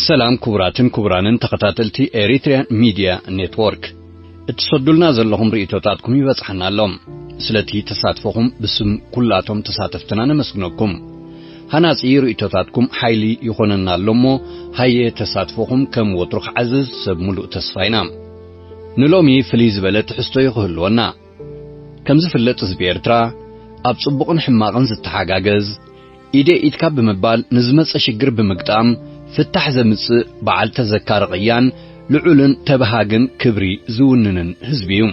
ሰላም ክቡራትን ክቡራንን ተኸታተልቲ ኤሪትሪያን ሚድያ ኔትወርክ፣ እትሰዱልና ዘለኹም ርእይቶታትኩም ይበጽሓና ኣሎ። ስለቲ ተሳትፎኹም ብስም ኩላቶም ተሳተፍትና ነመስግነኩም። ሃናጺ ርእይቶታትኩም ሓይሊ ይኾነና ኣሎ እሞ፣ ሃየ ተሳትፎኹም ከም ወትሩ ክዓዝዝ ሰብ ምሉእ ተስፋ ኢና። ንሎሚ ፍልይ ዝበለ ትሕዝቶ እዩ ክህልወና። ከም ዝፍለጥ ህዝቢ ኤርትራ ኣብ ጽቡቕን ሕማቕን ዝተሓጋገዝ፣ ኢደ ኢድካ ብምባል ንዝመጸ ሽግር ብምግጣም ፍታሕ ዘምጽእ በዓል ተዘካሪ ቅያን ልዑልን ተበሃግን ክብሪ ዝውንንን ህዝቢ እዩ።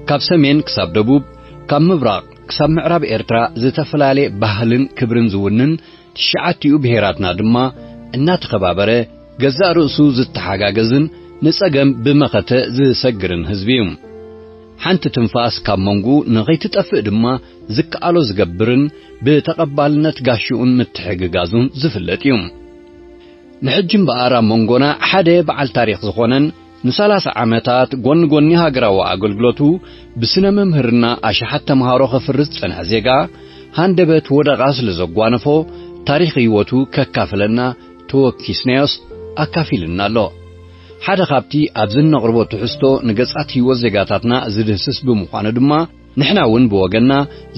ካብ ሰሜን ክሳብ ደቡብ፣ ካብ ምብራቕ ክሳብ ምዕራብ ኤርትራ ዝተፈላለየ ባህልን ክብርን ዝውንን ትሽዓቲኡ ብሄራትና ድማ እናተኸባበረ ገዛእ ርእሱ ዝተሓጋገዝን ንጸገም ብመኸተ ዝሰግርን ህዝቢ እዩ። ሓንቲ ትንፋስ ካብ መንጉ ንኸይትጠፍእ ድማ ዝከኣሎ ዝገብርን ብተቐባልነት ጋሽኡን ምትሕግጋዙን ዝፍለጥ እዩ። ንሕጂ እምበኣር ኣብ መንጎና ሓደ በዓል ታሪኽ ዝኾነን ንሰላሳ ዓመታት ጎኒ ጎኒ ሃገራዊ ኣገልግሎቱ ብስነ መምህርና ኣሽሓት ተምሃሮ ከፍሪ ዝጸንሐ ዜጋ፣ ሃንደበት ወደቓ ስለ ዘጓነፎ፣ ታሪኽ ህይወቱ ከካፍለና ተወኪስናዮስ ኣካፊልና ኣሎ። ሓደ ካብቲ ኣብዚ እነቕርቦ ትሕዝቶ ንገጻት ህይወት ዜጋታትና ዝድህስስ ብምዃኑ ድማ፣ ንሕና እውን ብወገንና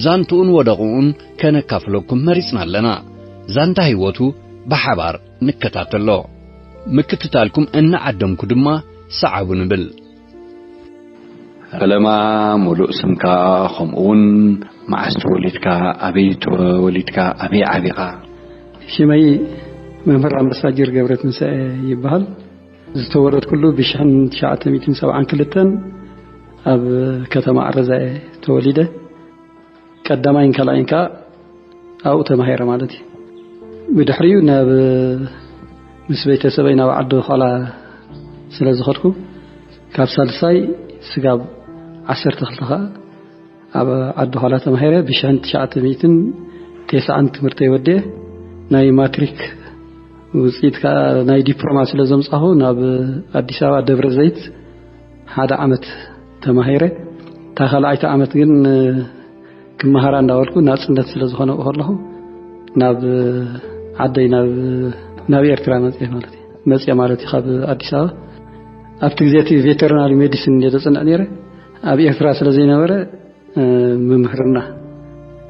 ዛንትኡን ወደቕኡን ከነካፍለኩም መሪጽና ኣለና። ዛንታ ህይወቱ ብሓባር ንከታተሎ። ምክትታልኩም እናዓደምኩ ድማ ሰዓቡ ንብል። ፈለማ፣ ሙሉእ ስምካ፣ ከምኡውን መዓስ ተወሊድካ፣ ኣበይ ተወሊድካ፣ ኣበይ ዓቢኻ? ሽመይ መምህር ኣምባሳጀር ገብረትንሳኤ ይበሃል። ዝተወለድኩሉ ብሽሕን ትሽዓተ ሚእትን ሰብዓን ክልተን ኣብ ከተማ ዓረዛ እየ ተወሊደ። ቀዳማይን ካልኣይን ከኣ ኣብኡ ተማሂረ ማለት እዩ። ብድሕሪኡ ናብ፣ ምስ ቤተሰበይ ናብ ዓዲ ዃላ ስለ ዝኸድኩ፣ ካብ ሳልሳይ ስጋብ ዓሰርተ ክልተ ከኣ ኣብ ዓዲ ዃላ ተማሂረ። ብሽሕን ትሽዓተ ሚእትን ተስዓን ትምህርተይ ወዲኤ፣ ናይ ማትሪክ ውጽኢት ከኣ ናይ ዲፕሎማ ስለ ዘምጻኹ፣ ናብ ኣዲስ ኣበባ ደብረ ዘይት ሓደ ዓመት ተማሂረ። እታ ካልኣይቲ ዓመት ግን ክመሃራ እንዳበልኩ ናጽነት ስለ ዝኾነ ኣብኡ ከለኹ ናብ ዓደይ ናብ፣ ናብ ኤርትራ መጽየ ማለት እዩ። መጽየ ማለት እዩ ካብ ኣዲስ ኣበባ። ኣብቲ ግዜ እቲ ቬተርናሪ ሜዲሲን እየ ዘጽንዕ ነይረ። ኣብ ኤርትራ ስለ ዘይነበረ፣ እ፣ ምምህርና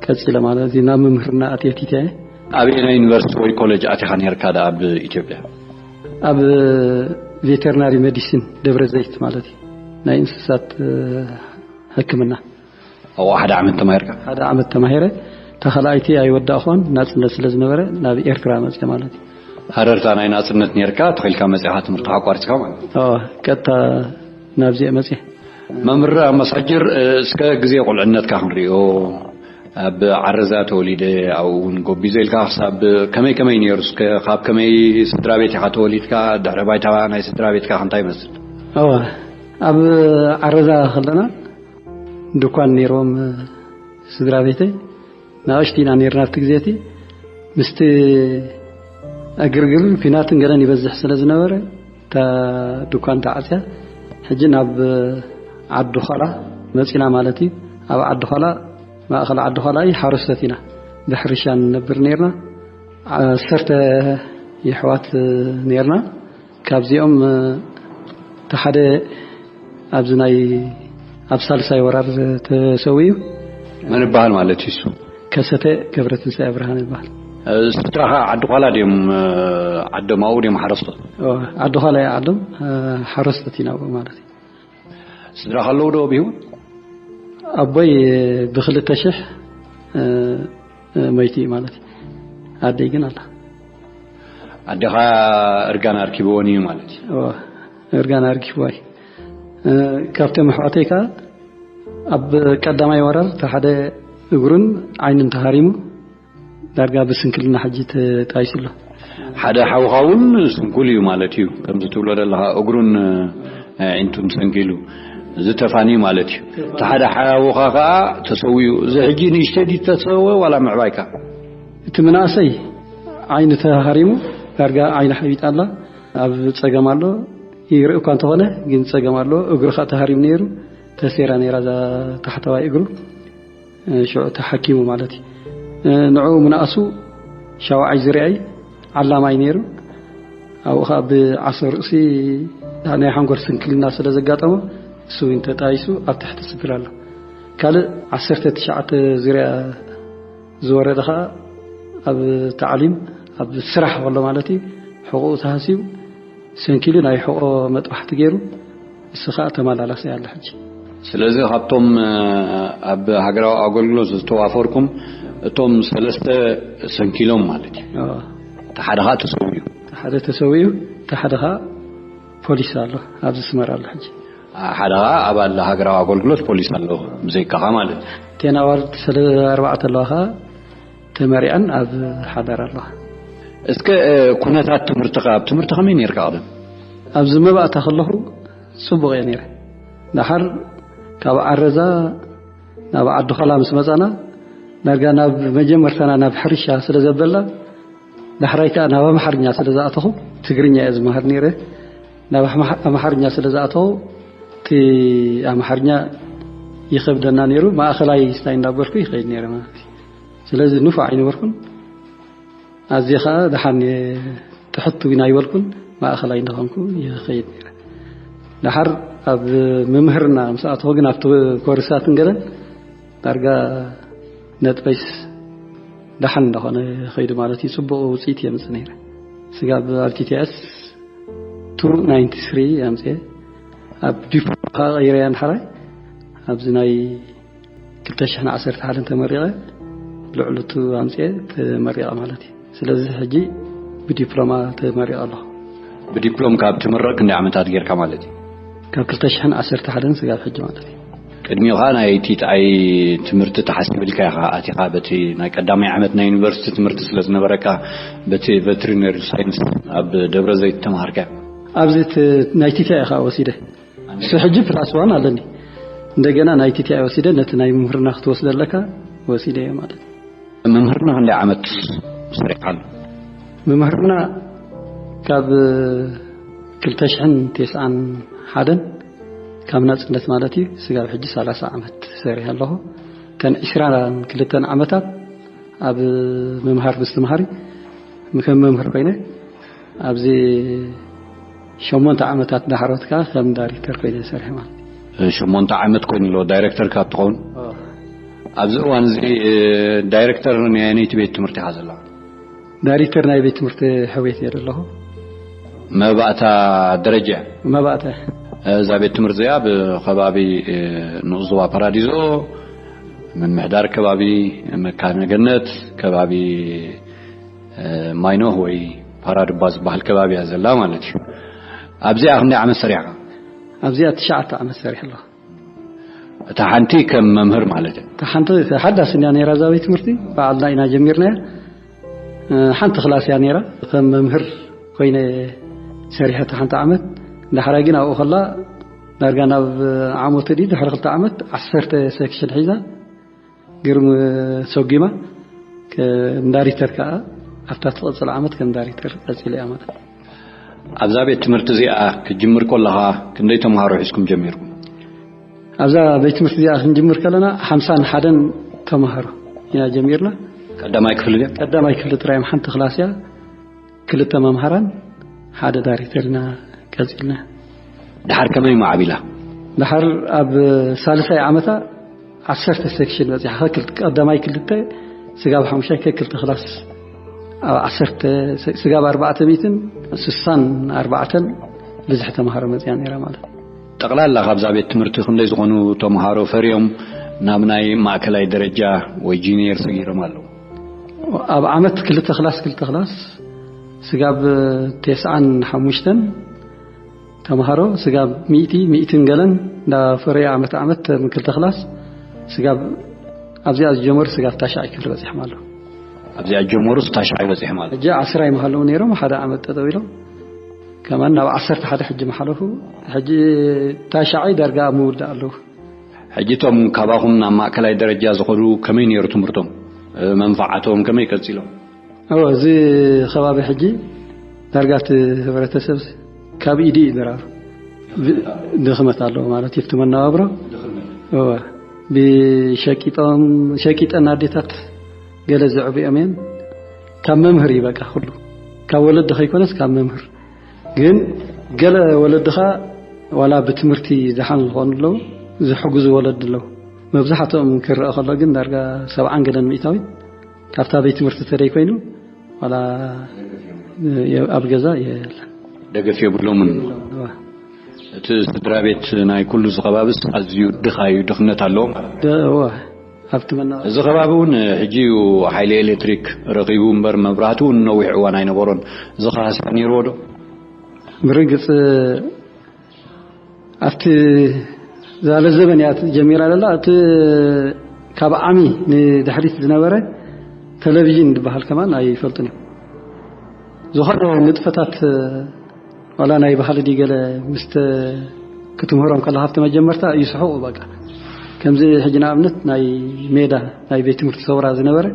ቀጺለ ማለት እዩ። ናብ ምምህርና ኣትየ ቲተ እየ። ኣበየናይ ዩኒቨርሲቲ ወይ ኮሌጅ ኣቲኻ ነይርካ ደኣ ኣብ ኢትዮጵያ? ኣብ ቬተርናሪ ሜዲሲን ደብረ ዘይት ማለት እዩ። ናይ እንስሳት፣ እ፣ ሕክምና። ኣብኡ ሓደ ዓመት ተማሂርካ? ሓደ ዓመት ተማሂረ። እታ ካልኣይቲ ኣይወዳእኹን፣ ናጽነት ስለ ዝነበረ ናብ ኤርትራ መጽየ ማለት እዩ። ሃረርታ ናይ ናጽነት ነይርካ፣ ተኺልካ መጺኻ ትምህርትኻ ኣቋሪጽካ ማለት እዩ። ኣዎ፣ ቀጥታ ናብዚኣ መጽየ። መምህር ኣምባሳጀር፣ እስከ ግዜ ቁልዕነትካ ክንሪኦ፣ ኣብ ዓረዛ ተወሊደ፣ ኣብኡ እውን ጎቢዘ ኢልካ፣ ክሳብ ከመይ ከመይ ነይሩ? እስከ ካብ ከመይ ስድራ ቤት ኢኻ ተወሊድካ? ድሕረ ባይታ ናይ ስድራ ቤትካ እንታይ ይመስል? ኣዋ፣ ኣብ ዓረዛ ከለና ድኳን ነይሮም ስድራ ቤተይ። ንኣሽቱ ኢና ነይርና ኣብቲ ግዜ እቲ። ምስቲ ዕግርግርን ኲናትን ገለን ይበዝሕ ስለ ዝነበረ፣ እታ ድኳን ተዓጽያ። ሕጂ ናብ ዓዲ ዃላ መጺና ማለት እዩ። ኣብ ዓዲ ዃላ፣ ማእኸል ዓዲ ዃላ እዩ፣ ሓረስቶት ኢና። ብሕርሻ ንነብር ነይርና። ዓሰርተ የሕዋት ነይርና። ካብዚኦም፣ እ፣ እቲ ሓደ ኣብዚ ናይ፣ ኣብ ሳልሳይ ወራር ተሰዊኡ። መን ይበሃል ማለት እዩ እሱ? ከሰተ ገብረትንሳኤ ብርሃን ይበሃል። እ፣ ስድራኻ ዓዲ ዃላ ድዮም፣ እ፣ ዓዶም ኣብኡ ድዮም ሓረስቶት? ኦ፣ ዓዲ ዃላ እዩ ዓዶም፣ እ፣ ሓረስቶት ኢና ኣብኡ ማለት እዩ። ስድራኻ ኣለዉ ዶ ብህይወት? ኣቦይ ብክልተ ሽሕ፣ እ፣ እ፣ መይቱ እዩ ማለት እዩ። ኣደይ ግን ኣላ። ኣዴኻ እርጋን ኣርኪብወን እዩ ማለት እዩ። እወ፣ እርጋን ኣርኪብዋ እዩ። እ፣ ካብቶም ኣሕዋተይ ከኣ ኣብ ቀዳማይ ወራር እቲ ሓደ እግሩን ዓይኑን ተሃሪሙ ዳርጋ ብስንክልና ሕጂ ተጣይሱ ኣሎ። ሓደ ሓውኻ እውን ስንኩል እዩ ማለት እዩ። ከምዚ ትብሎ ዘለኻ እግሩን፣ እ፣ ኣዒንቱን ሰንኪሉ ዝተፋኒ ማለት እዩ። እቲ ሓደ ሓውኻ ከኣ ተሰዊኡ። እዚ ሕጂ ንእሽተይ ድዩ ተሰወ ዋላ ምዕባይካ? እቲ ምንኣሰይ ዓይኑ ተሃሪሙ፣ ዳርጋ ዓይኑ ሓቢጣ ኣላ። ኣብ ጸገም ኣሎ። ይርኢ እኳ እንተኾነ ግን ጸገም ኣሎ። እግሩ ከኣ ተሃሪሙ ነይሩ። ተሴራ ነይራ እዛ ታሕተዋይ እግሩ። እ፣ ሽዑ ተሓኪሙ ማለት እዩ። እ፣ ንዕኡ ምንኣሱ ሻውዓይ ዝርኣይ ዓላማይ ነይሩ። ኣብኡ ከዓ ብዓሶ ርእሲ ናይ ሓንጎል ስንክልና ስለ ዘጋጠሞ እሱ እውን ተጣይሱ ኣብ ትሕቲ ስፒል ኣሎ። ካልእ ዓሰርተ ትሽዓተ ዙርያ ዝወረደ ከዓ ኣብ ታዕሊም ኣብ ስራሕ ከሎ ማለት እዩ፣ ሕቑኡ ተሃስዩ ሰንኪሉ ናይ ሕቆ መጥባሕቲ ገይሩ፣ እሱ ከዓ ተመላላሲ ኣሎ ሕጂ። ስለዚ ካብቶም ኣብ ሃገራዊ ኣገልግሎት ዝተዋፈርኩም እቶም ሰለስተ ሰንኪሎም ማለት እዩ። እቲ ሓደ ከዓ ተሰዊኡ። ሓደ ተሰዊኡ፣ እቲ ሓደ ከዓ ፖሊስ ኣሎ ኣብዚ ስመራ ኣሎ ሕጂ። ሓደ ከዓ ኣባል ሃገራዊ ኣገልግሎት ፖሊስ ኣሎ ብዘይካኻ ማለት እዩ። ቴን ኣዋርድ ስለ ኣርባዕተ ኣለዋ ከዓ ተመሪዐን ኣብ ሓዳር ኣለዋ። እስከ ኩነታት ትምህርትኻ ኣብ ትምህርቲ ከመይ ነርካ ቅድም? ኣብዚ መባእታ ከለኹ ጽቡቕ እየ ነይረ። ደሓር ካብ ዓረዛ ናብ ዓዲ ኾላ ምስ መጻና ዳርጋ ናብ መጀመርታና ናብ ሕርሻ ስለ ዘበላ ዳሕራይ ከኣ ናብ ኣምሓርኛ ስለ ዝኣተኹ ትግርኛ እየ ዝመሃር ነይረ። ናብ ኣምሓርኛ ስለ ዝኣተኹ እቲ ኣምሓርኛ ይኸብደና ነይሩ። ማእኸላይ ስታይ እንዳበልኩ ይኸይድ ነይረ ማለት እዩ። ስለዚ ንፉዕ ኣይነበርኩን። ኣዝየ ኸኣ ደሓን እየ፣ ትሕት እውን ኣይበልኩን፣ ማእኸላይ እንዳኾንኩ ይኸይድ ነይረ። ደሓር ኣብ ምምህርና ምስ ኣተኹ ግን ኣብቲ ኮርሳትን ገለን ዳርጋ ነጥበይስ ደሓን እንዳኾነ ኸይዱ ማለት እዩ። ጽቡቕ ውጽኢት የምጽእ ነይረ። ስጋብ ኣብ ቲ ቲ ኤስ ቱ ናይንቲ ስሪ ኣምጽኤ ኣብ ዲፕሎማ ኸኣ ቀይረያ ንሓራይ ኣብዚ ናይ ክልተ ሽሕን ዓሰርተ ሓደን ተመሪቐ ልዕሉ ቱ ኣምጽኤ ተመሪቐ ማለት እዩ። ስለዚ ሕጂ ብዲፕሎማ ተመሪቐ ኣለኹ። ብዲፕሎም ካብ ትምረቕ ክንደይ ዓመታት ጌርካ ማለት እዩ? ካብ ክልተ ሽሕን ዓሰርተ ሓደን ስጋብ ሕጂ ማለት እዩ። ቅድሚኡ ኸዓ ናይ ቲጣይ ትምህርቲ ተሓሲብልካ ኢኻ ኣቲኻ፣ በቲ ናይ ቀዳማይ ዓመት ናይ ዩኒቨርሲቲ ትምህርቲ ስለ ዝነበረካ፣ በቲ ቨትሪነሪ ሳይንስ ኣብ ደብረ ዘይት ተምሃርካ? ኣብዚ ት-፣ ናይ ቲታ ኢኻ ወሲደ። እሱ ሕጂ ፕላስ ዋን ኣለኒ። እንደገና ናይ ቲታ ወሲደ፣ ነቲ ናይ ምምህርና ክትወስደ ኣለካ፣ ወሲደ እየ ማለት እዩ። ምምህርና ክንደይ ዓመት ሰሪሕካሉ? ምምህርና ካብ ክልተ ሽሕን ተስዓን ሓደን ካብ ናጽነት ማለት እዩ፣ ስጋብ ሕጂ ሰላሳ ዓመት ሰሪሐ ኣለኹ። እተን ዕስራን ክልተን ዓመታት ኣብ ምምሃር ምስትምሃር ከም መምህር ኮይነ ኣብዚ ሸሞንተ ዓመታት ዳሕሮት ከኣ ከም ዳይሬክተር ኮይነ ዝሰርሐ ማለት እዩ። ሸሞንተ ዓመት ኮይኑ ኣሎ ዳይሬክተር ካብ ትኸውን። ኦ። ኣብዚ እዋን እዚ፣ እ፣ ዳይሬክተር ናይ ኣየነይቲ ቤት ትምህርቲ ኢኻ ዘላ? ዳይሬክተር ናይ ቤት ትምህርቲ ሕውየት እየ ዘለኹ። መባእታ ደረጃ? መባእታ። እዛ ቤት ትምህርቲ እዚኣ ብኸባቢ፣ እ፣ ንኡስ ዞባ ፓራዲዞ፣ ምምሕዳር ከባቢ መካነ ገነት፣ ከባቢ፣ እ፣ ማይኖህ ወይ ፓራድባ ዝበሃል ከባቢ እያ ዘላ ማለት እዩ። ኣብዚኣ ክንደይ ዓመት ሰሪሕካ? ኣብዚኣ ትሽዓተ ዓመት ሰሪሐ ኣለኹ። እታ ሓንቲ ከም መምህር ማለት እዩ። እታ ሓንቲ፣ እታ ሓዳስ እንድያ ነይራ እዛ ቤት ትምህርቲ፣ ባዕልና ኢና ጀሚርናያ። እ፣ ሓንቲ ክላስ እያ ነይራ። ከም መምህር ኮይነ ሰሪሐ እታ ሓንቲ ዓመት። ዳሕራይ ግን ኣብኡ ከላ ዳርጋ ናብ ዓመቱ ድዩ ድሕሪ ክልተ ዓመት ዓሰርተ ሴክሽን ሒዛ ግርም ሰጒማ ከም ዳይሬክተር ከኣ ኣብታ ትቕጽል ዓመት ከም ዳይሬክተር ቀጺለ እያ ማለት እዩ። ኣብዛ ቤት ትምህርቲ እዚኣ ክትጅምር ከለኻ ክንደይ ተምሃሮ ሒዝኩም ጀሚርኩም? ኣብዛ ቤት ትምህርቲ እዚኣ ክንጅምር ከለና ሓምሳን ሓደን ተምሃሮ ኢና ጀሚርና። ቀዳማይ ክፍሊ ድያ? ቀዳማይ ክፍሊ ጥራይ እዮም፣ ሓንቲ ክላስ እያ። ክልተ መምሃራን ሓደ ዳይሬክተር ኢና ቀጺልና። ድሓር ከመይ ማዕቢላ? ድሓር ኣብ ሳልሳይ ዓመታ ዓሰርተ ሴክሽን በጺሓ፣ ከክል-፣ ቀዳማይ ክልተ ስጋብ ሓሙሻይ ከክልተ ክላስ ኣብ ዓሰርተ፣ ስጋብ ኣርባዕተ ሚእትን ስሳን ኣርባዕተን ብዝሒ ተምሃሮ መጺኣ ነይራ ማለት እዩ። ጠቕላላ ካብዛ ቤት ትምህርቲ ክንደይ ዝኾኑ ተምሃሮ ፈርዮም ናብ ናይ ማእከላይ ደረጃ ወይ ጂኒየር ሰጊሮም ኣለዉ? ኣብ ዓመት ክልተ ክላስ፣ ክልተ ክላስ ስጋብ ተስዓን ሓሙሽተን ተምሃሮ፣ ስጋብ ሚእቲ፣ ሚእትን ገለን እንዳፈረየ ዓመት ዓመት ክልተ ክላስ ስጋብ ኣብዚኣ ዝጀመሩ ስጋብ ታሽዓይ ክፍሊ በጺሖም ኣለዉ። ኣብዚኣ ዝጀመሩ ታሽዓይ በጺሖም ኣለዉ። ሕጂ ዓስራ ይመሃለዉ ነይሮም፣ ሓደ ዓመት ጠጠው ኢሎም። ከማን ናብ ዓሰርተ ሓደ ሕጂ መሓለፉ፣ ሕጂ ታሽዓይ ዳርጋ ኣብ ምውዳእ ኣለዉ። ሕጂ እቶም ካባኹም ናብ ማእከላይ ደረጃ ዝኸዱ ከመይ ነይሩ ትምህርቶም? መንፋዓቶም ከመይ ቀጺሎም? እወ፣ እዚ ከባቢ ሕጂ ዳርጋ እቲ ህብረተሰብ ካብ ኢዱ እዩ ድራሩ። ብ-፣ ድኽመት ኣለዎ ማለት እዩ፣ እቲ መነባብሮ። እወ፣ ብሸቂጦም፣ ሸቂጠን ኣዴታት ገለ ዘዕብዮም እየን። ካብ መምህር እዩ በቃ ኩሉ። ካብ ወለዲ ከይኮነስ ካብ መምህር። ግን ገለ ወለድኻ ዋላ ብትምህርቲ ዝሓኑ ዝኾኑ ኣለዉ፣ ዝሕግዙ ወለድ ኣለዉ። መብዛሕትኦም ክረአ ከሎ ግን ዳርጋ ሰብዓን ገለን ሚእታዊት ካብታ ቤት ትምህርቲ ተደይ ኮይኑ ዋላ ኣብ ገዛ የለን። ደገፍ የብሎምን። እቲ ስድራ ቤት ናይ ኩሉ ዝኸባብስ ኣዝዩ ድኻ እዩ፣ ድኽነት ኣለዎ ማለት እዩ። ደ-፣ እወ፣ ኣብቲ መና- እዚ ከባቢ እውን ሕጂ እዩ ሓይሊ ኤሌክትሪክ ረኺቡ እምበር መብራህቲ እውን ነዊሕ እዋን ኣይነበሮን። እዚ ኸ ሃስያ ነይርዎ ዶ? ብርግጽ ኣብቲ ዛለ ዘበን እያ ጀሚራ ዘላ። እቲ ካብ ዓሚ ንድሕሪት ዝነበረ ቴሌቪዥን ዝበሃል ከማን ኣይፈልጡን እዮም። ዝኾነ ንጥፈታት ዋላ ናይ ባህሊ ድዩ ገለ ምስተ ክትምህሮም ከለኻ ኣብቲ መጀመርታ ይስሕቑ በቃ። ከምዚ ሕጂ ንኣብነት ናይ ሜዳ ናይ ቤት ትምህርቲ ሰውራ ዝነበረ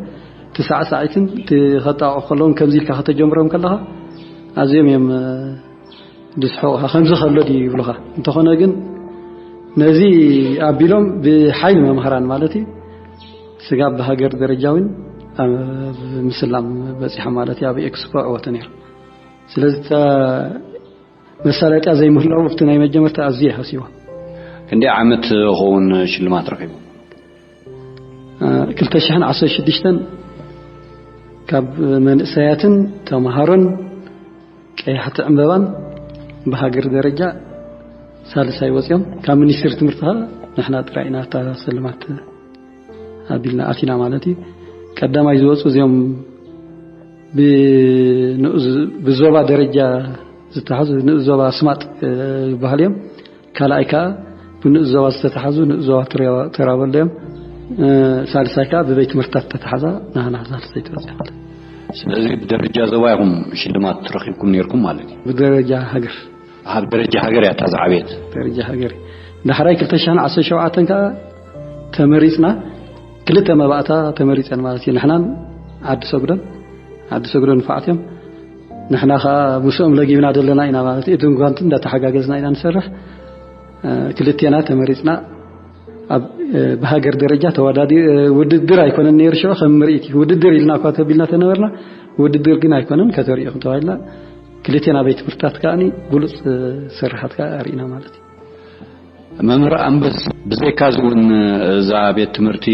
እቲ ሳዕሳዒትን እቲ ከጣቕዑ ከለውን ከምዚ ኢልካ ከተጀምሮም ከለኻ ኣዝዮም እዮም ዝስሕቑኻ። ከምዚ ከሎ ድዩ ይብሉኻ። እንተኾነ ግን ነዚ ኣቢሎም ብሓይሊ መምሃራን ማለት እዩ ስጋብ ብሃገር ደረጃ እውን ኣብ ምስላም በፂሖም ማለት እዩ። ኣብ ኤክስፖ ዕወተ ነይሩ። ስለዚ እታ መሳለጥያ ዘይምህላው ኣብቲ ናይ መጀመርታ ኣዝዩ እዩ ሃስይዎ። ክንደይ ዓመት ኸውን ሽልማት ረኺቡ? ክልተ ሽሕን ዓሰርተ ሽዱሽተን ካብ መንእሰያትን ተምሃሮን ቀያሕቲ ዕምበባን ብሃገር ደረጃ ሳልሳይ ወፂኦም። ካብ ሚኒስትሪ ትምህርቲ ኸዓ ንሕና ጥራይ ኢና እታ ስልማት ኣቢልና ኣቲና ማለት እዩ። ቀዳማይ ዝወፁ እዚኦም ብንኡዝ-፣ ብዞባ ደረጃ ዝተሓዙ ንኡዝ ዞባ ስማጥ፣ እ፣ ይበሃል እዮም። ካልኣይ ከዓ ብንኡዝ ዞባ ዝተተሓዙ ንኡዝ ዞባ ተራ-፣ ተራበሎ እዮም። እ፣ ሳልሳይ ከዓ ብቤት ትምህርትታት ተተሓዛ ናህና ሳልሳይ ትወፅእ። ስለዚ ብደረጃ ዞባ ኢኹም ሽልማት ረኺብኩም ነይርኩም ማለት እዩ። ብደረጃ ሃገር። ኣብ ደረጃ ሃገር እያ እታ ዝዓበየት። ደረጃ ሃገር። ዳሕራይ ክልተ ሽሕን ዓሰርተ ሸውዓተን ከዓ ተመሪፅና፣ ክልተ መባእታ ተመሪፀን ማለት እዩ። ንሕናን ዓዲ ሰጉዶን፣ ዓዲ ሰጉዶን ንፋዓት እዮም። ንሕና ከዓ ምስኦም ለጊብና ዘለና ኢና ማለት እዩ። እቶም ጓንቲ እንዳተሓጋገዝና ኢና ንሰርሕ። እ፣ ክልቴና ተመሪፅና ኣብ፣ እ፣ ብሃገር ደረጃ ተወዳዲ-፣ እ፣ ውድድር ኣይኮነን ነይሩ። ሽዑ ከም ምርኢት እዩ። ውድድር ኢልና እኳ ተቢልና ተነበርና፣ ውድድር ግን ኣይኮነን፣ ከተርእዩ ተባሂልና። ክልቴና ቤት ትምህርትታት ከዓኒ ብሉፅ፣ እ፣ ስርሓት ከዓ ኣርኢና ማለት እዩ። መምህር ኣንበስ፣ ብዘይካ እዚ እውን እዛ ቤት ትምህርቲ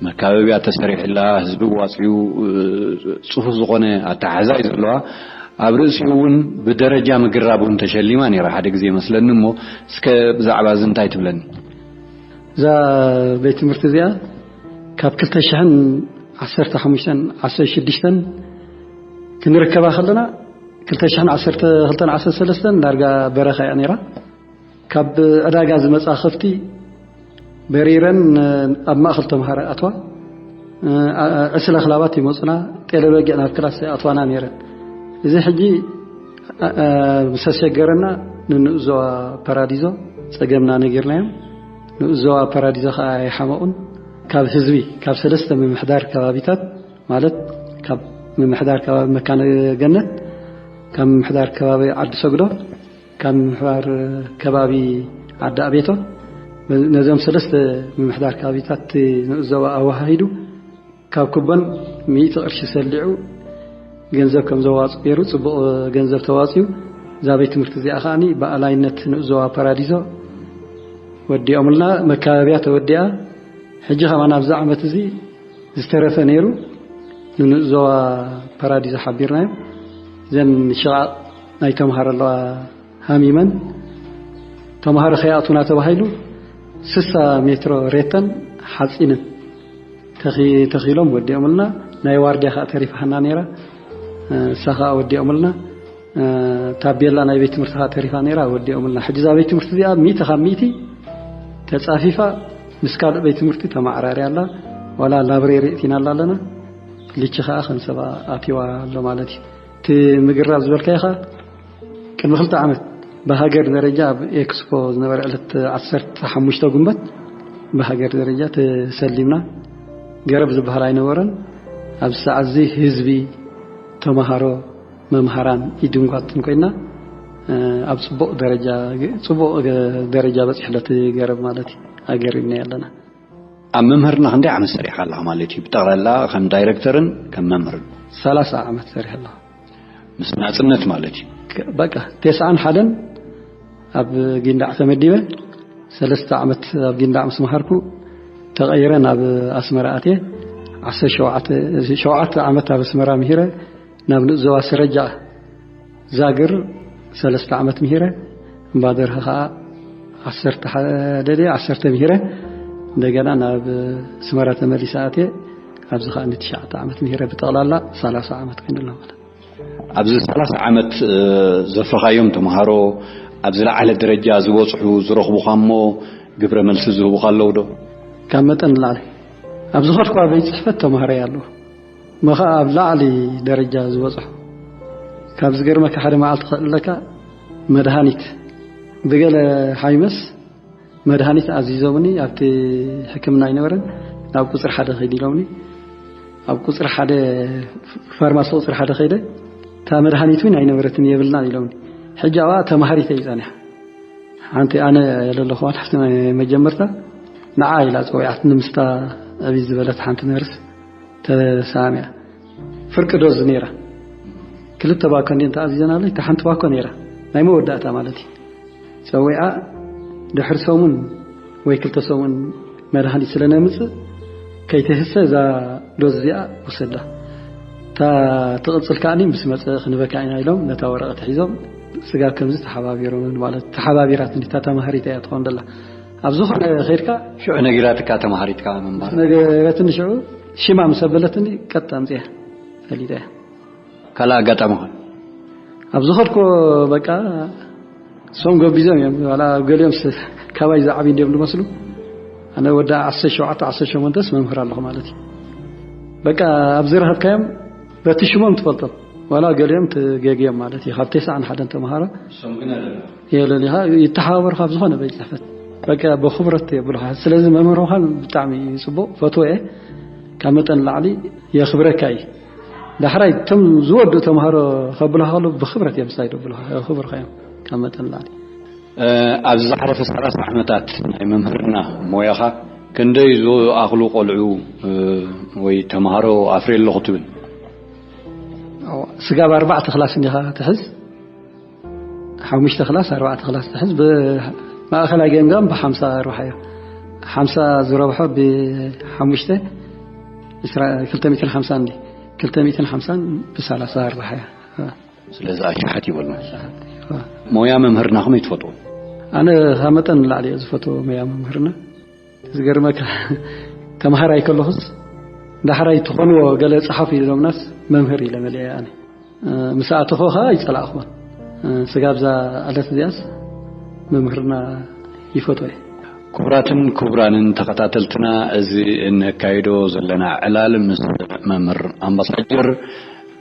መካበቢያ ተሰሪሕላ፣ ህዝቢ ዋፅዩ፣ እ፣ ፅፉፍ ዝኾነ ኣተሓሕዛ እዩ ዘለዋ። ኣብ ርእሲኡ እውን ብደረጃ ምግራብ እውን ተሸሊማ ነይራ ሓደ ግዜ መስለኒ። እሞ እስከ ብዛዕባ እዚ እንታይ ትብለኒ? እዛ ቤት ትምህርቲ እዚኣ ካብ ክልተ ሽሕን ዓሰርተ ሓሙሽተን ዓሰርተ ሽዱሽተን ክንርከባ ከለና፣ ክልተ ሽሕን ዓሰርተ ክልተን ዓሰርተ ሰለስተን ዳርጋ በረኻ እያ ነይራ። ካብ ዕዳጋ ዝመጻ ከፍቲ በሪረን ኣብ ማእከል ተምሃሮ ኣትዋ። እ፣ እ፣ ዕስለ ክላባት ይመጹና፣ ጤለ በጊዕ ናብ ክላስ ኣትዋና ነይረን። እዚ ሕጂ፣ እ፣ እ፣ ምስ ኣሸገረና ንንኡስ ዞባ ፓራዲዞ ጸገምና ነጊርናዮም። ንኡስ ዞባ ፓራዲዞ ከኣ ኣይሓመቑን። ካብ ህዝቢ፣ ካብ ሰለስተ ምምሕዳር ከባቢታት፣ ማለት ካብ ምምሕዳር ከባቢ መካነ ገነት፣ ካብ ምምሕዳር ከባቢ ዓዲ ሰግዶ፣ ካብ ምምሕዳር ከባቢ ዓዲ ኣቤቶ፣ ነዞም ሰለስተ ምምሕዳር ከባቢታት ንኡስ ዞባ ኣወሃሂዱ ካብ ኩቦን ሚእቲ ቅርሺ ሰሊዑ ገንዘብ ከም ዘዋጽእ ገይሩ፣ ጽቡቕ ገንዘብ ተዋጽዩ። እዛ ቤት ትምህርቲ እዚኣ ከኣኒ ብኣላይነት ንኡስ ዞባ ፓራዲዞ ወዲኦምልና፣ መካበቢያ ተወዲኣ። ሕጂ ከማን ኣብዚ ዓመት እዚ ዝተረፈ ነይሩ፣ ንንኡስ ዞባ ፓራዲዞ ሓቢርናዮም። እዘን ሽቓቕ ናይ ተምሃሮ ኣለዋ ሃሚመን፣ ተምሃሮ ከይኣትዉና ተባሂሉ ስሳ ሜትሮ ሬተን ሓፂንን ተኺ-፣ ተኺሎም ወዲኦምልና። ናይ ዋርድያ ከዓ ተሪፋ ሃና ነይራ፣ እሳ ከዓ ወዲኦምልና። እ፣ ታቤላ ናይ ቤት ትምህርቲ ከዓ ተሪፋ ነይራ፣ ወዲኦምልና። ሕጂ እዛ ቤት ትምህርቲ እዚኣ ሚእቲ ካብ ሚእቲ ተጻፊፋ ምስ ካልእ ቤት ትምህርቲ ተማዕራርያ ኣላ። ዋላ ላብሬሪ እቲና ኣላ ኣለና። ልቺ ከዓ ከም ሰባ ኣትዋ ኣሎ ማለት እዩ። እቲ ምግራብ ዝበልካዮ ከዓ ቅድሚ ክልተ ዓመት ብሃገር ደረጃ ኣብ ኤክስፖ ዝነበረ ዕለት ዓሰርተ ሓሙሽተ ጉንበት ብሃገር ደረጃ ተሰሊምና። ገረብ ዝበሃል ኣይነበረን። ኣብዚ ሰዓት እዚ ህዝቢ፣ ተምሃሮ፣ መምሃራን ኢድን ጓንትን ኮይና፣ እ፣ ኣብ ጽቡቕ ደረጃ፣ ጽቡቕ ደረጃ በጺሕለት ገረብ ማለት እዩ። ኣገሪምና ኣለና። ኣብ መምህርና ክንደይ ዓመት ሰሪሕካ ኣለኻ ማለት እዩ? ብጠቕላላ ከም ዳይሬክተርን ከም መምህርን። ሰላሳ ዓመት ሰሪሐ ኣለኹ። ምስ ናጽነት ማለት እዩ። በቃ ተስዓን ሓደን ኣብ ጊንዳዕ ተመዲበ። ሰለስተ ዓመት ኣብ ጊንዳዕ ምስ መሃርኩ ተቐይረ ናብ ኣስመራ ኣትየ። ዓሰርተ ሸውዓተ ሸውዓተ ዓመት ኣብ ኣስመራ ምሂረ። ናብ ንእስ ዞባ ስረጃ ዛግር ሰለስተ ዓመት ምሂረ። እምባደርሀ ኸዓ ዓሰርተ ሓደ ድየ ዓሰርተ ምሂረ። እንደገና ናብ ኣስመራ ተመሊሰ ኣትየ። ኣብዚ ኸዓ ንትሽዓተ ዓመት ምሂረ። ብጠቕላላ ሰላሳ ዓመት ኮይኑሎ ማለት። ኣብዚ ሰላሳ ዓመት ዘፍረኻዮም ተምሃሮ ኣብ ዝለዓለ ደረጃ ዝበፅሑ ዝረኽቡኻ እሞ ግብረ መልሲ ዝህቡኻ ኣለዉ ዶ? ካብ መጠን ንላዕሊ ኣብ ዝኸድኩ ቤት ፅሕፈት ተምሃሮ ኣለዉ። እሞ ኸዓ ኣብ ላዕሊ ደረጃ ዝበፅሑ። ካብ ዝገርመካ ሓደ መዓልቲ ክእለካ መድሃኒት ብገለ ሓይመስ መድሃኒት ኣዚዞምኒ ኣብቲ ሕክምና ኣይነበረን ናብ ቁፅሪ ሓደ ኸይድ ኢሎምኒ። ኣብ ቁፅሪ ሓደ ፋርማሲ ቁፅሪ ሓደ ኸይደ እታ መድሃኒት እውን ኣይነበረትን የብልናን ኢሎምኒ። ሕጂ ኣብኣ ተማሃሪተ እዩ ጸኒሓ። ሓንቲ ኣነ ለለኹዋ ሓፍቲ ናይ መጀመርታ ንዓ ኢላ ጸዊዓትኒ ምስታ ዕብይ ዝበለት ሓንቲ ነርስ ተሳሚያ። ፍርቂ ዶዝ ነይራ። ክልተ ባኮ እንዲን ተኣዚዘናለይ እታ ሓንቲ ባኮ ነይራ ናይ መወዳእታ ማለት እዩ። ጸዊዓ ድሕሪ ሰሙን ወይ ክልተ ሰሙን መድሃኒት ስለ ነምጽእ ከይትህሰ እዛ ዶዝ እዚኣ ውሰዳ። እታ ትቕጽል ከኣኒ ምስ መጸ ክንበካ ኢና ኢሎም ነታ ወረቐት ሒዞም ስጋብ ከምዚ ተሓባቢሮምን ማለት ተሓባቢራትኒ እታ ተማሃሪት እያ ትኾን ደላ ኣብ ዝኾነ ኸይድካ ሽዑ ነጊራትካ ተማሃሪትካ ምንባር ነገረትኒ ሽዑ ሽማ ምስ ኣበለትኒ ቀጥ ኣምፅያ ፈሊጠ እያ። ካልእ ኣጋጣሚ ኾን ኣብ ዝኸድኮ በቃ እሶም ገቢዞም እዮም ዋላ ገሊኦም ካባይ ዝዓብዩ እንዲዮም ዝመስሉ ኣነ ወዳ ዓሰርተ ሸውዓተ ዓሰርተ ሸሞንተስ መምህር ኣለኹ ማለት እዩ። በቃ ኣብዚ ረኸብካዮም በቲ ሽሞም ትፈልጦም ዋላ ገሊኦም ትገግዮም ማለት እዩ ካብ ተስዓን ሓደን ተምሃሮ የለን ኢኻ ይተሓባበሩ ካብ ዝኾነ ቤት ፅሕፈት በቃ ብክብረት የብሉኻ። ስለዚ መምህር ምዃን ብጣዕሚ እዩ ፅቡቕ ፈትዎ እየ ካብ መጠን ላዕሊ የኽብረካ እዩ። ዳሕራይ እቶም ዝወድኡ ተምሃሮ ከብሉኻ ከሎ ብክብረት እዮም ስታይ ደብሉኻ ክብርካ እዮም ካብ መጠን ላዕሊ። ኣብዚ ዝሓለፈ ሰላሳ ዓመታት ናይ መምህርና ሞያኻ ክንደይ ዝኣኽሉ ቆልዑ ወይ ተምሃሮ ኣፍርየ ኣለኹ ትብል? ስጋብ ኣርባዕተ ክላስ እንዲኻ ትሕዝ ሓሙሽተ ክላስ ኣርባዕተ ክላስ ትሕዝ ብማእኸላይ ገምጋም ብሓምሳ ኣርባሓዮ ሓምሳ ዝረብሖ ብሓሙሽተ ክልተ ሚእትን ሓምሳን እንዲ ክልተ ሚእትን ሓምሳን ብሳላሳ ኣርባሓዮ። ስለዚ ኣሻሓት ይበልና። ሞያ መምህርና ከመይ ትፈትዎ? ኣነ ካብ መጠን ንላዕሊ እየ ዝፈትዎ ሞያ መምህርና። ዝገርመካ ተምሃራይ ከለኹስ ዳሕራይ ትኾንዎ ገለ ጸሓፉ ኢሎምናስ መምህር ኢለ መሊአ ኣነ። ምስ ኣተኹ ኸኣ ኣይጸላእኹዎን። ስጋብ እዛ ዕለት እዚኣስ መምህርና ይፈትዎ እየ። ክቡራትን ክቡራንን ተኸታተልትና፣ እዚ እነካይዶ ዘለና ዕላል ምስ መምህር ኣምባሳጀር፣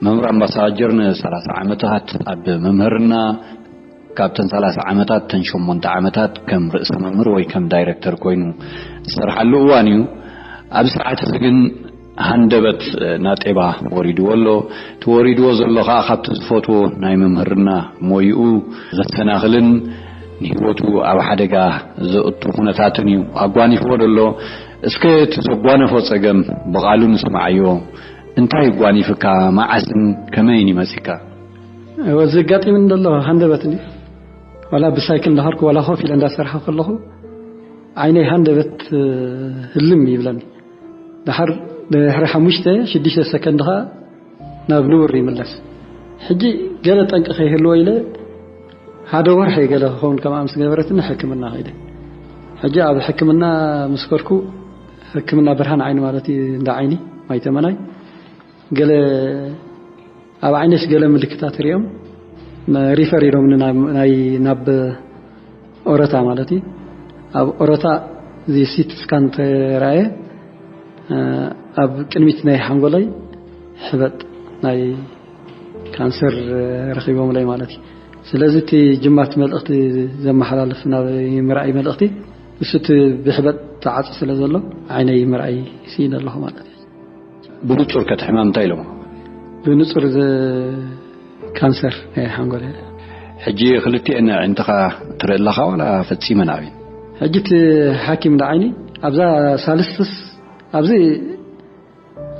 መምህር ኣምባሳጀር ንሰላሳ ዓመታት ኣብ መምህርና፣ ካብተን ሰላሳ ዓመታት፣ ተን ሸሞንተ ዓመታት ከም ርእሰ መምህር ወይ ከም ዳይረክተር ኮይኑ ዝሰርሓሉ እዋን እዩ። ኣብዚ ሰዓት እዚ ግን ሃንደበት ናጤባ ወሪድዎ ኣሎ። እቲ ወሪድዎ ዘሎ ኸዓ ካብቲ ዝፈትዎ ናይ መምህርና ሞይኡ ዘሰናኽልን ንህይወቱ ኣብ ሓደጋ ዘእቱ ኩነታትን እዩ ኣጓኒፍዎ ዘሎ። እስከ እቲ ዘጓነፎ ጸገም ብቓሉ ንስምዓዮ። እንታይ ጓኒፍካ? መዓስን ከመይን ይመጺካ? እወ፣ ዘጋጢምኒ ዘሎ ሃንደበት እንዲ ዋላ ብሳይክል እንዳኸድኩ ዋላ ኮፍ ኢለ እንዳሰርሐ ከለኹ ዓይነይ ሃንደበት ህልም ይብለኒ። ድሓር ድሕሪ ሓሙሽተ ሽዱሽተ ሰከንድ ኸኣ ናብ ንቡር ይምለስ። ሕጂ ገለ ጠንቂ ከይህልዎ ኢለ ሓደ ወርሒ ገለ ክኸውን ከምኣ ምስ ገበረትኒ ሕክምና ከይደ። ሕጂ ኣብ ሕክምና ምስ ከድኩ ሕክምና ብርሃን ዓይኒ ማለት እዩ እንዳ ዓይኒ ማይተመናይ ገለ ኣብ ዓይነሽ ገለ ምልክታት ሪኦም ሪፈር ኢሎም ናይ ናብ ኦረታ ማለት እዩ። ኣብ ኦረታ እዚ ሲቲ ስካን ተራእየ ኣብ ቅድሚት ናይ ሓንጎለይ ሕበጥ ናይ ካንሰር ረኺቦምለይ ማለት እዩ። ስለዚ እቲ ጅማት መልእኽቲ ዘመሓላልፍ ናብ ምርኣይ መልእኽቲ እሱ እቲ ብሕበጥ ተዓፂ ስለ ዘሎ ዓይነይ ምርኣይ ስኢነ ኣለኹ ማለት እዩ። ብንጹር ከ እቲ ሕማም እንታይ ኢሎሞ? ብንጹር እዚ ካንሰር ናይ ሓንጎል። ሕጂ ክልቲኤን ኣዒንትኻ ትርኢ ኣለኻ ዋላ ፈጺመን ኣብየን? ሕጂ እቲ ሓኪም ንዓይኒ ኣብዛ ሳልስትስ ኣብዚ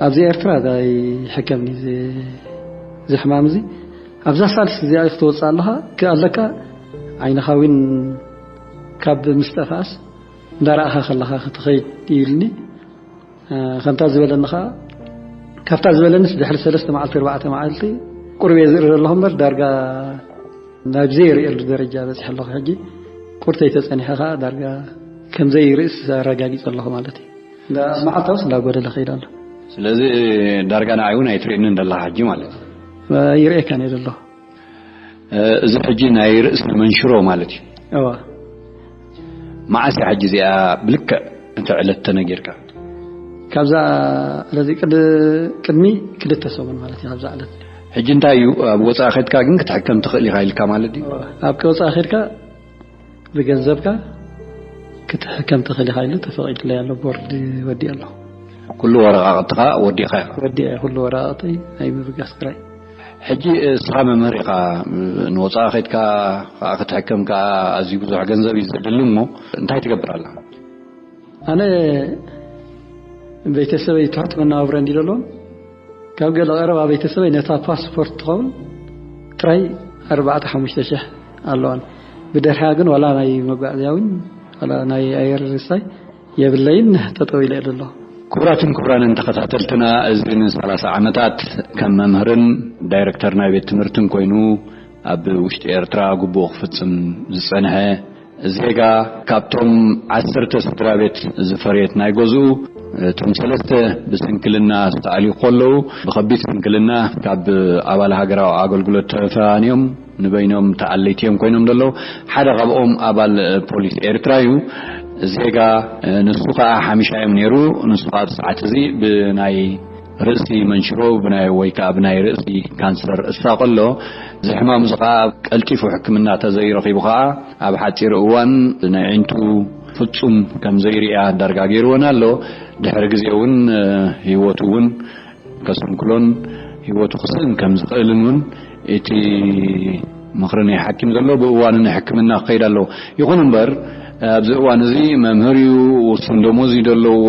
ኣብዚ ኤርትራ ኣይሕከምኒ እዚ እዚ ሕማም እዚ ኣብዛ ሳልስቲ እዚኣ ክትወፅእ ኣለኻ፣ ክኣለካ ዓይንኻ እውን ካብ ምስጠፋእስ እንዳረኣኻ ከለኻ ክትኸይድ ይብልኒ። እ፣ ከምታ ዝበለኒ ኸዓ፣ ካብታ ዝበለንስ ድሕሪ ሰለስተ መዓልቲ፣ ኣርባዕተ መዓልቲ ቁሩብ እየ ዝርኢ ዘለኹ እምበር፣ ዳርጋ ናብ ዘይርእየሉ ደረጃ በፂሐ ኣለኹ። ሕጂ ቁርተይ ተፀኒሐ ኸዓ ዳርጋ ከም ዘይርእስ ኣረጋጊፀ ኣለኹ ማለት እዩ። እንዳ-፣ መዓልታውስ እንዳጎደለ ከይድ ኣሎ። ስለዚ ዳርጋ ንዓይ እውን ኣይትርእየንን ዘለኻ ሕጂ ማለት እዩ። ይርእየካን እየ ዘለኹ። እ፣ እዚ ሕጂ ናይ ርእሲ መንሽሮ ማለት እዩ። እዋ። መዓስ እያ ሕጂ እዚኣ ብልክዕ እቲ ዕለት ተነጊርካ? ካብዛ ዕለት እዚ ቅድ-፣ ቅድሚ ክልተ ሰሙን ማለት እዩ፣ ካብዛ ዕለት። ሕጂ እንታይ እዩ፣ ኣብ ወፃኢ ከድካ ግን ክትሕከም ትኽእል ኢኻ ኢልካ ማለት እዩ? እዋ። ኣብ ወፃኢ ከድካ ብገንዘብካ ክትሕከም ትኽእል ኢኻ ኢሉ ተፈቒዱለይ ኣሎ፣ ቦርድ ወዲኤ ኣለኹ። ኩሉ ወረቓቕትኻ ወዲኻ ኢኻ? ወዲኤ፣ ኩሉ ወረቓቕተይ ናይ ምብጋስ ጥራይ። ሕጂ እስኻ መምህር ኢኻ፣ ንወፃኢ ከድካ ከዓ ክትሕከም ከዓ ኣዝዩ ብዙሕ ገንዘብ እዩ ዘድሊ እሞ እንታይ ትገብር ኣላ? ኣነ ቤተሰበይ ትሑት መነባብሮ እንዲ ዘለዎም፣ ካብ ገለ ቀረባ ቤተሰበይ ነታ ፓስፖርት ትኸውን ጥራይ ኣርባዕተ ሓሙሽተ ሽሕ ኣለዋን። ብድሕሪያ ግን ዋላ ናይ መጓዓዝያ እውን ዋላ ናይ ኣየር ርሳይ የብለይን፣ ጠጠው ኢለ እየ ዘለኹ። ክቡራትን ክቡራንን ተኸታተልትና፣ እዚ ንሰላሳ ዓመታት ከም መምህርን ዳይረክተር ናይ ቤት ትምህርትን ኮይኑ ኣብ ውሽጢ ኤርትራ ግቡኡ ክፍጽም ዝጸንሐ ዜጋ፣ ካብቶም ዓሰርተ ስድራ ቤት ዝፈርየት ናይ ገዝኡ፣ እቶም ሰለስተ ብስንክልና ዝተኣልዩ ከለዉ፣ ብኸቢድ ስንክልና ካብ ኣባል ሃገራዊ ኣገልግሎት ተፋንዮም ንበይኖም ተኣለይቲ እዮም ኮይኖም ዘለዉ። ሓደ ካብኦም ኣባል ፖሊስ ኤርትራ እዩ። ዜጋ ንሱ ከኣ ሓሚሻዮም ነይሩ። ንሱ ከኣ ኣብ ሰዓት እዚ ብናይ ርእሲ መንሽሮ ብናይ፣ ወይ ከኣ ብናይ ርእሲ ካንሰር እሳቕ ኣሎ። እዚ ሕማም እዚ ከኣ ቀልጢፉ ሕክምና ተዘይረኺቡ ከኣ ኣብ ሓጺር እዋን ናይ ኣዒንቱ ፍጹም ከም ዘይርእያ ዳርጋ ገይርወን ኣሎ። ድሕሪ ግዜ እውን ህይወቱ እውን ከስንክሎን ህይወቱ ክስእን ከም ዝኽእልን እውን እቲ ምኽሪ ናይ ሓኪም ዘሎ ብእዋኑ ናይ ሕክምና ክኸይድ ኣለዎ። ይኹን እምበር ኣብዚ እዋን እዚ መምህር እዩ፣ ውሱን ደሞዝ እዩ ዘለዎ፣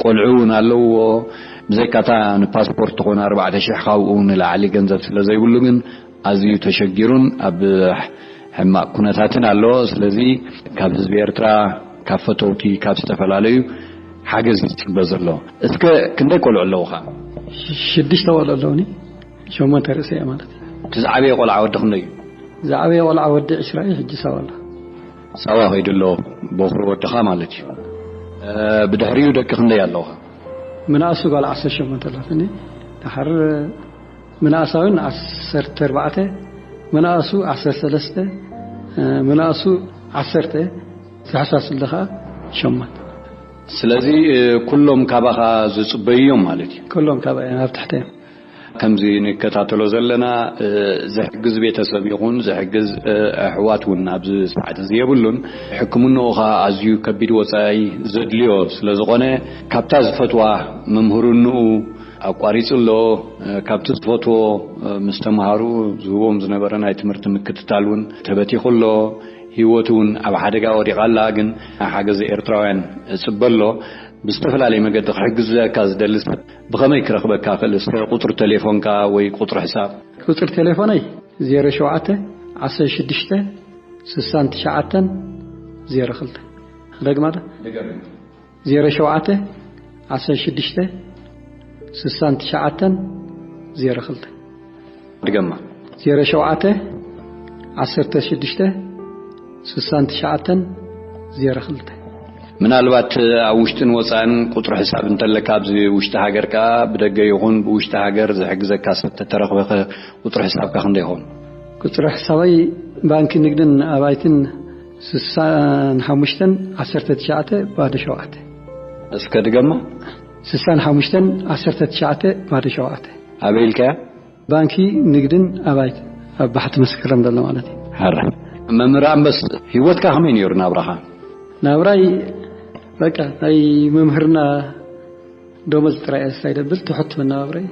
ቆልዑ እውን ኣለዎ። ብዘይካታ ንፓስፖርት ዝኾነ ኣርባዕተ ሽሕ ካብኡ ንላዕሊ ገንዘብ ስለ ዘይብሉ ግን ኣዝዩ ተሸጊሩን ኣብ ሕማቕ ኩነታትን ኣሎ። ስለዚ ካብ ህዝቢ ኤርትራ፣ ካብ ፈተውቲ፣ ካብ ዝተፈላለዩ ሓገዝ እዩ ዝጽበ ዘሎ። እስከ ክንደይ ቆልዑ ኣለውኻ? ሽዱሽተ ቆልዑ ኣለውኒ። ሸሞንተ ርእሲ እየ ማለት እዩ። እቲ ዝዓበየ ቆልዓ ወዲ ክንደይ እዩ? ዝዓበየ ቆልዓ ወዲ ዕስራ እዩ፣ ሕጂ ሳዋ ኣሎ። ሳዋ ከይዱ ኣሎ፣ በኹሪ ወድኻ ማለት እዩ። እ፣ ብድሕሪኡ ደቂ ክንደይ ኣለውኻ? ምንኣሱ ጓል ዓሰርተ ሸሞንተ ኣላትኒ። ድሓር ምንኣሳ እውን ዓሰርተ ኣርባዕተ፣ ምንኣሱ ዓሰርተ ሰለስተ፣ እ፣ ምንኣሱ ዓሰርተ፣ ዝሕሳስ ኣለኻ ሸሞንተ። ስለዚ፣ እ፣ ኩሎም ካባኻ ዝጽበዩ እዮም ማለት እዩ? ኩሎም ካባይ እዮም፣ ኣብ ትሕተይ እዮም። ከምዚ ንከታተሎ ዘለና፣ እ፣ ዝሕግዝ ቤተሰብ ይኹን ዝሕግዝ፣ እ፣ ኣሕዋት እውን ኣብዚ ሰዓት እዚ የብሉን። ሕክምንኡ ኸኣ ኣዝዩ ከቢድ ወጻኢ ዘድልዮ ስለ ዝኾነ፣ ካብታ ዝፈትዋ መምህርንኡ ኣቋሪጹ ኣሎ። እ፣ ካብቲ ዝፈትዎ፣ እ፣ ምስ ተምሃሩ ዝህቦም ዝነበረ ናይ ትምህርቲ ምክትታል እውን ተበቲኹ ኣሎ። ህይወቱ እውን ኣብ ሓደጋ ወዲቓ ኣላ፣ ግን ሓገዝ ኤርትራውያን እጽበ ኣሎ። ብዝተፈላለየ መገዲ ክሕግዘካ ዝደሊ ሰብ ብኸመይ ክረኽበካ ክእል? እስከ ቁጽሪ ቴሌፎንካ ወይ ቁጽሪ ሕሳብ። ቁጽሪ ቴሌፎነይ ዜሮ ሸውዓተ ዓሰርተ ሽዱሽተ ስሳን ትሽዓተን ዜሮ ክልተ። ክደግማ ዶ? ድገም። ዜሮ ሸውዓተ ዓሰርተ ሽዱሽተ ስሳን ትሽዓተን ዜሮ ክልተ። ድገማ። ዜሮ ሸውዓተ ዓሰርተ ሽዱሽተ ስሳን ትሽዓተን ዜሮ ክልተ። ምናልባት ኣብ ውሽጥን ወፃእን ቁፅሪ ሕሳብ እንተለካ፣ ኣብዚ ውሽጢ ሃገር ከኣ ብደገ ይኹን ብውሽጢ ሃገር ዝሕግዘካ ሰብ ተተረኽበ፣ ቁፅሪ ሕሳብካ ክንደይ ይኸውን? ቁፅሪ ሕሳበይ ባንኪ ንግድን ኣባይትን ስሳን ሓሙሽተን ዓሰርተ ትሽዓተ ባዶ ሸውዓተ። እስከ ድገማ። ስሳን ሓሙሽተን ዓሰርተ ትሽዓተ ባዶ ሸውዓተ። ኣበይ ኢልካያ? ባንኪ ንግድን ኣባይትን ኣብ ባሕቲ መስከረም ዘሎ ማለት እዩ። ሕረ። መምህር ኣንበስ፣ ህይወትካ ከመይ ነይሩ ናብራኻ? ናብራይ በቃ ናይ መምህርና ደሞዝ ጥራይ እየ ዝሳይ ደብል፣ ትሑት መነባብሮ እዩ።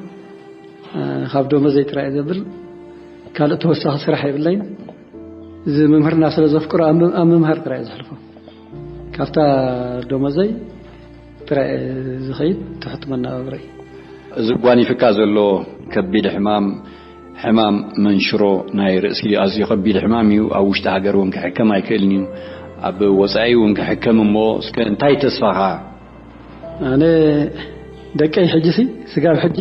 እ፣ ካብ ደሞዘይ ጥራይ እየ ዘብል፣ ካልእ ተወሳኺ ስራሕ የብለይን። እዚ መምህርና ስለ ዘፍቅሮ ኣብ ም-፣ ኣብ ምምሃር ጥራይ እየ ዘሕልፎ። ካብታ ደሞዘይ ጥራይ እየ ዝኸይድ፣ ትሑት መነባብሮ እዩ። እዚ ጓኒፍካ ዘሎ ከቢድ ሕማም ሕማም መንሽሮ ናይ ርእሲ ኣዝዩ ከቢድ ሕማም እዩ። ኣብ ውሽጢ ሃገር እውን ክሕከም ኣይክእልን እዩ። ኣብ ወጻኢ እውን ክሕከም እሞ፣ እስከ እንታይ ተስፋኻ? ኣነ ደቀይ ሕጂ ሲ ስጋብ ሕጂ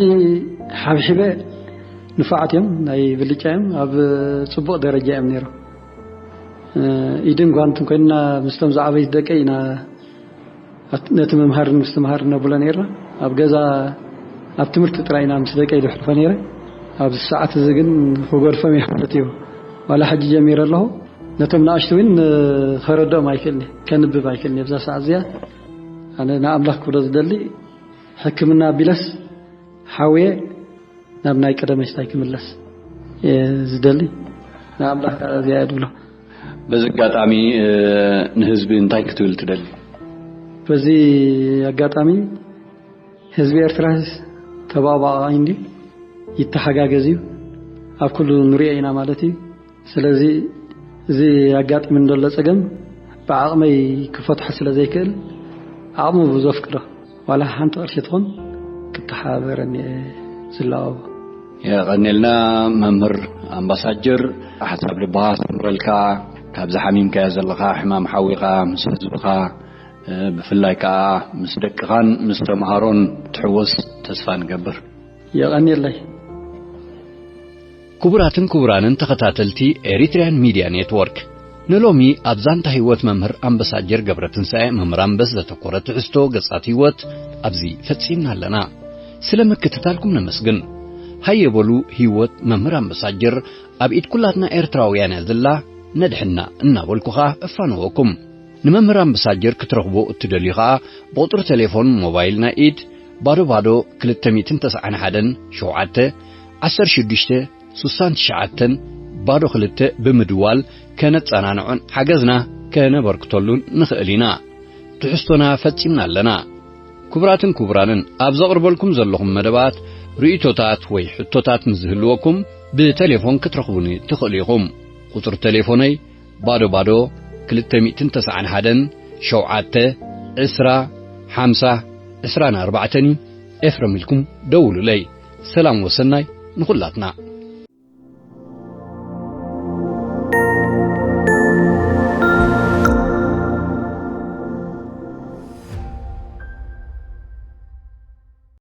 ሓብሒበ ንፉዓት እዮም፣ ናይ ብልጫ እዮም፣ ኣብ ጽቡቕ ደረጃ እዮም ነይሮም። ኢድን ጓንትን ኮይንና ምስቶም ዝዓበዩ ደቀይ ኢና ኣት-፣ ነቲ ምምሃርን ምስትምሃርን ነብሎ ነይርና። ኣብ ገዛ ኣብ ትምህርቲ ጥራይ ኢና ምስ ደቀይ ዘሕልፎ ነይረ። ኣብዚ ሰዓት እዚ ግን ክገድፎም እየ ማለት እዩ። ዋላ ሕጂ ጀሚረ ኣለኹ። ነቶም ንኣሽቱ እውን ከረድኦም ኣይክእልን እየ፣ ከንብብ ኣይክእልን እየ። ኣብዛ ሰዓት እዚኣ ኣነ ንኣምላኽ ክብሎ ዝደሊ፣ ሕክምና ኣቢለስ ሓውየ ናብ ናይ ቀደመሽታይ ክምለስ እየ ዝደሊ። ንኣምላኽ ከዓ እዚኣ እየ ድብሎ። በዚ ኣጋጣሚ፣ እ፣ ንህዝቢ እንታይ ክትብል ትደሊ? በዚ ኣጋጣሚ ህዝቢ ኤርትራስ ተባባኣይ እንዲ ይተሓጋገዝ እዩ። ኣብ ኩሉ ንሪኦ ኢና ማለት እዩ። ስለዚ እዚ ኣጋጢሙኒ ዘሎ ጸገም ብዓቕመይ ክፈትሖ ስለ ዘይክእል፣ ዓቕሙ ብዘፍቅዶ ዋላ ሓንቲ ቅርሺ ትኹን ክተሓባበረኒ እየ ዝለዋወ። የቐኔልና መምህር ኣምባሳጀር፣ ሓሳብ ልብኻ ሰምረልካ፣ ካብዚ ሓሚምካዮ ዘለኻ ሕማም ሓዊኻ ምስ ህዝብኻ፣ እ፣ ብፍላይ ከኣ ምስ ደቅኻን ምስ ተምሃሮን ትሕወስ ተስፋ ንገብር። የቐኔለይ። ክቡራትን ክቡራንን ተኸታተልቲ ኤሪትሪያን ሚድያ ኔትወርክ፣ ንሎሚ ኣብ ዛንታ ህይወት መምህር ኣምባሳጀር ገብረትንሳኤ መምህር ኣንበስ ዘተኮረ ትሕዝቶ ገጻት ህይወት ኣብዚ ፈጺምና ኣለና። ስለ ምክትታልኩም ነመስግን። ሃየ በሉ፣ ህይወት መምህር ኣምባሳጀር ኣብ ኢድ ኩላትና ኤርትራውያን እያ ዘላ፣ ነድሕና እናበልኩ ኸኣ እፋነወኩም። ንመምህር ኣምባሳጀር ክትረኽቦ እትደልዩ ኸኣ ብቁጽሪ ቴሌፎን ሞባይል ናይ ኢድ ባዶ ባዶ ክልተ ሚእትን ተስዓን ሓደን ሸውዓተ ዓሰርተ ሽዱሽተ ስሳን ትሽዓተን ባዶ ክልተ ብምድዋል ከነጸናንዖን ሓገዝና ከነበርክተሉን ንኽእል ኢና። ትሕዝቶና ፈጺምና ኣለና። ክቡራትን ክቡራንን፣ ኣብ ዘቕርበልኩም ዘለኹም መደባት ርእይቶታት ወይ ሕቶታት ምስ ዝህልወኩም ብቴሌፎን ክትረኽቡኒ ትኽእሉ ኢኹም። ቁጽሪ ቴሌፎነይ ባዶ ባዶ ክልተ ሚእትን ተስዓን ሓደን ሸውዓተ ዕስራ ሓምሳ ዕስራን ኣርባዕተን እዩ። ኤፍረም ኢልኩም ደውሉለይ። ሰላም ወሰናይ ንኹላትና።